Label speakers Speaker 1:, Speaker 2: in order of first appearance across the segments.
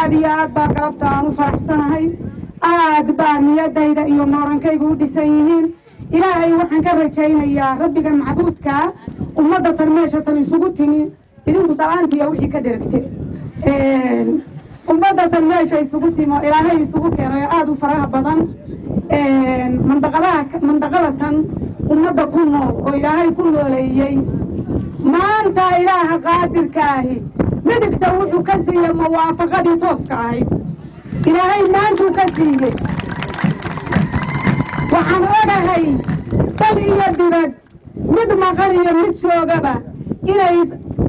Speaker 1: Aad iyo aad baa galabta aan u faraxsanahay. Aad baa niyadayda iyo moorankaygu u dhisan yihiin. Ilaahay waxaan ka rajaynayaa, Rabbiga macbuudkaa, ummadda tan meesha tan isugu timi, idinku salaantiiya wixii ka dheragte, ummadda tan meesha isugu timo, Ilaahay isugu keenay oo aada u faraha badan, mandaqadaha, mandaqada tan ummadda ku nool oo Ilaahay ku nooleeyey, maanta Ilaaha qaadirkaahi midigta wuxuu ka siiyey muwaafaqadii tooska ahayd. Ilaahay maantuu ka siiyey. Waxaan ogahay dal iyo dibad, mid maqan iyo mid joogaba, inay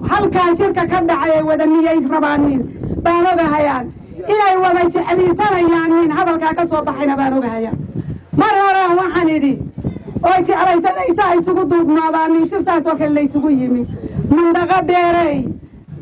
Speaker 1: halkaa shirka ka dhacay ay wada niyays rabaanin baan ogahayaan, inay wada jecliisanayaanin hadalkaa ka soo baxayna baan ogahaya. Mar horaan waxaan idhi oo jeclaysanaysaa isugu duubnaadaanin shir saas oo kale laysugu yimi. Mandaqo dheerey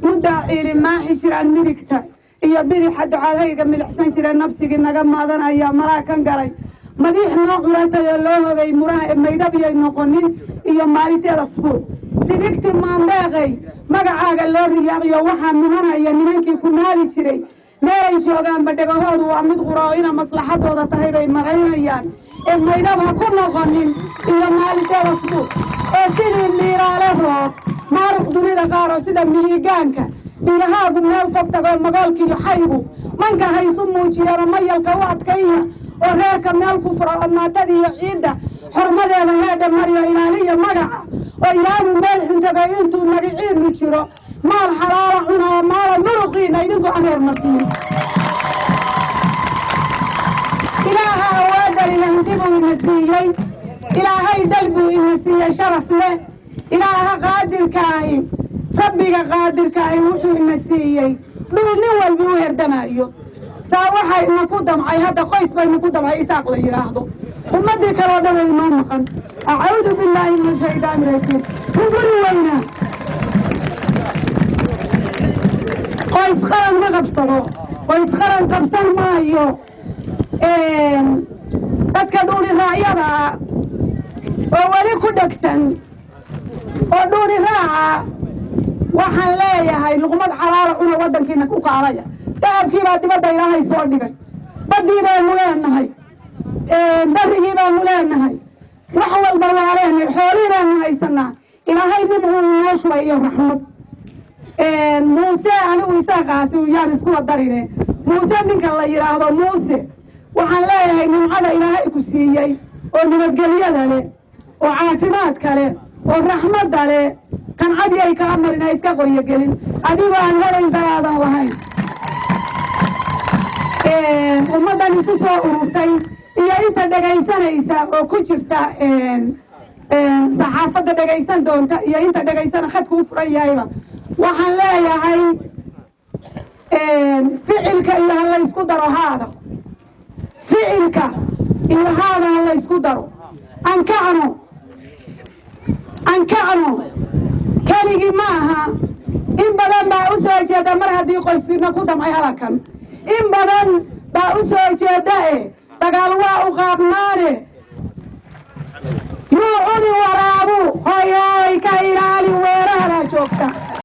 Speaker 1: mudda ili maaxi jiraan, midigta iyo bidixa ducadayga milicsan jira, nabsigii naga maadanaya malaa kan galay, madiix noo curatay oo loo hogay muraha ee maydabiyay noqonin iyo maalinteeda sbuuc sidigti maandeeqay magacaaga loo riyaaqiyo. Waxaa muhanaya nimankii ku maali jiray meelay joogaanba, dhegahoodu waa mid qura oo ina maslaxadooda tahay bay maraynayaan ee maydab ha ku noqonin iyo maalinteeda sbuuc ee sidii miiraale roob maaruq dunida qaar oo sida mihigaanka dhirahaagu meel fog tagoo magoolkiiyo xaygu manka haysu muujiyeenoo mayalka u adkaya oo reerka meel ku fura oo maatadiiyo ciidda xormadeeda heedha mariyo, ilaaliya magaca oo yaanu meel xuntago intuu magiciinu jiro. Maal xalaala cuna oo maala muruqiina idinku aneer martiin. Ilaaha awoodda lihi hanti buu ina siiyey. Ilaahay dal buu ina siiyey sharaf leh. Ilaaha qaadirkaahi, Rabbiga qaadirkaahi, wuxuu ina siiyey dhul nin walba u herdamayo. Saa waxayna ku damcay hadda qoys baynu ku damcay Isaaq la yidhaahdo. Ummaddii kaloo dhan way noo maqan. Acuudu billaahi min ashaydaani rajiim. Hunguri weynaa, qoys qaran ma qabsado, qoys qaran qabsan maayo. Dadka dhuuni raacyada ah oo weli ku dhegsan oo dhuuni raaca, waxaan leeyahay luqmad xalaala cuna, waddankiina ku kaalaya. Dahabkii baa dibadda Ilaahay soo dhigay, baddii baanu leenahay, barrigii baanu leenahay, wax walba waa leenahay, xoolihii baanu haysanaa. Ilaahay nimcuu inoo shubay iyo raxmad. Muuse, anigu Isaaqaasi yaan iskuwa darine, Muuse ninka la yidhaahdo Muuse, waxaan leeyahay nimcada Ilaahay ku siiyey oo nabadgelyada leh oo caafimaadka leh oo raxmadda leh, kancadii ay kaa marin ha iska qoryo gelin adigoo aan helayn daraadan lahayn. Ummaddan isu soo ururtay iyo inta dhegaysanaysa oo ku jirta saxaafadda dhegaysan doonta iyo inta dhegaysana khadku u furan yahayba, waxaan leeyahay ficilka iyo ha laysku daro haada, ficilka iyo haada ha laysku daro. Ankacno, ankacno. Keligii ma aha, in badan baa u soo jeeda. Mar haddii qoysina ku damcay halakan, in badan baa u soo jeeda e dagaal waa u qaabnaane. Yuu cuni waraabu, hoy hoy, ka ilaali weeraha baa joogta.